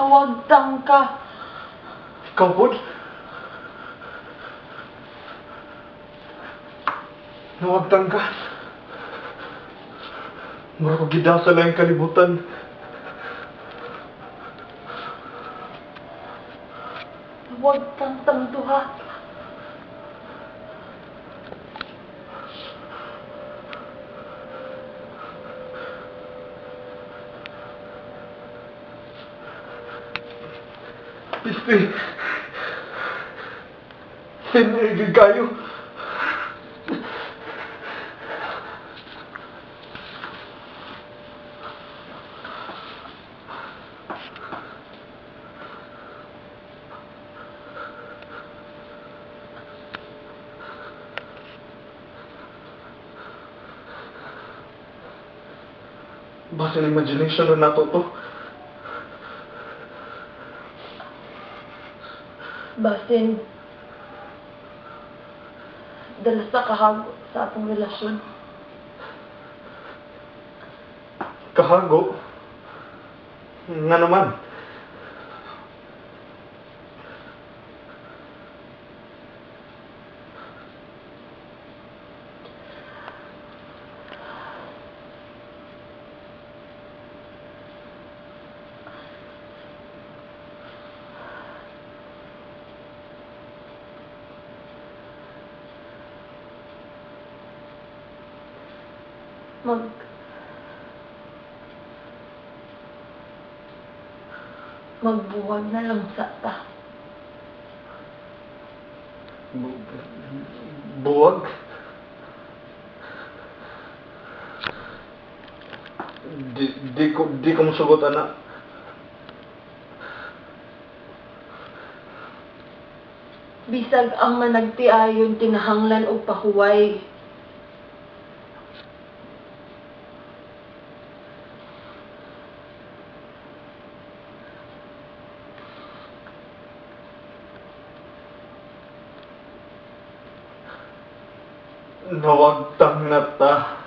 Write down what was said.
Nawagtang ka. Ikaw pod? Nawagtang ka. Mura ko gidasa lang kalibutan. Nawagtang tang duha. Pisti. Sinigil kayo. Basta imagination na nato to. Basin, dala sa kahago sa atong relasyon. Kahago? Nga naman. Magbuwag na lang sa ta. Buwag? Di ko musugot, anak. Bisag ang managtiayon kinahanglan og pahuway. Nawagtang na ta.